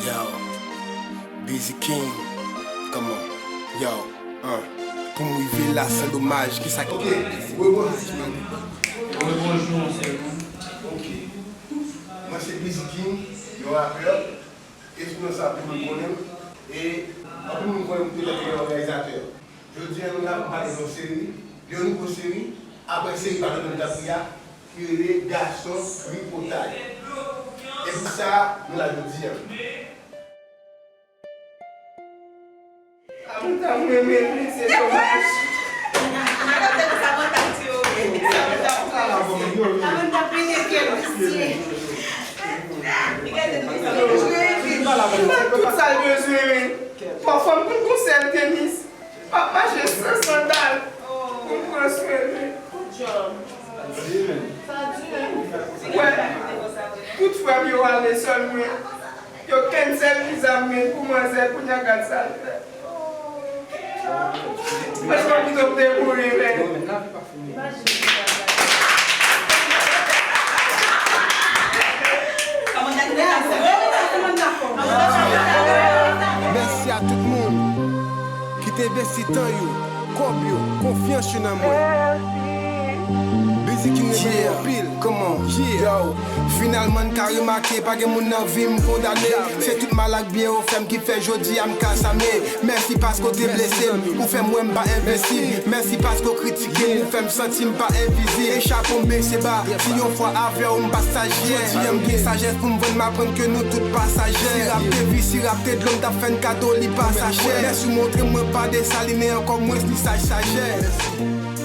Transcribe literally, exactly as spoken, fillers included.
Yo, Busy King, come on, yo, uh, pou m rive la san domaj, kisa ki... Ok, rebonjou. Rebonjou, monchè. Ok. Mwen se Busy King, yon rapè. Espirans sa, tout moun konnen m. E anpil moun konnen m petèt yon reyalizatè. Jodi a, nou la pou pale de yon seri, de yon nouvo seri, apre seri pa nou menm t ap ri a, ki rele Gason Tripotay. E pou sa, nou la jodi a. Samantha, m renmen li, se domaj. Samantha, Samantha pete fyèl misye. Li gade nou sa. Li ba tout sa l bezwen, men. Pafwa, m konn konsèy tenis. M ap mache san sandal pou m pran swen li. Wè, tout frè m yo ale, sèl mwen. Yo cancel viza m, men pou manzè, kounye a gad sa l fè. Franchman, pito m te mouri, men. Mèsi a tout moun ki te envesti tan yo, kòb yo, konfyans yo nan mwen. Busy King renmen nou anpil. Come on, yeah. Yo, finalman n ka remake, pa gen moun nan vi m kondane. Se tout mal ak byen ou fè m ki fè jodi a m ka same. Mèsi paske w te blese m, ou fè m wè m pa envensib. Mèsi paske w kritike m, ou fè m santi m pa envizib. E chapo m bese ba, si yon fwa avè w m pa sajè. Jodi a m gen sajès pou m vann, m aprann ke nou tout pasaje. Si rap te vi, si rap te dlo, m t ap fè n kado, li pa sa chè. Mèsi w montre m mwen pa Desalinen, ankò mwens li saj sajès.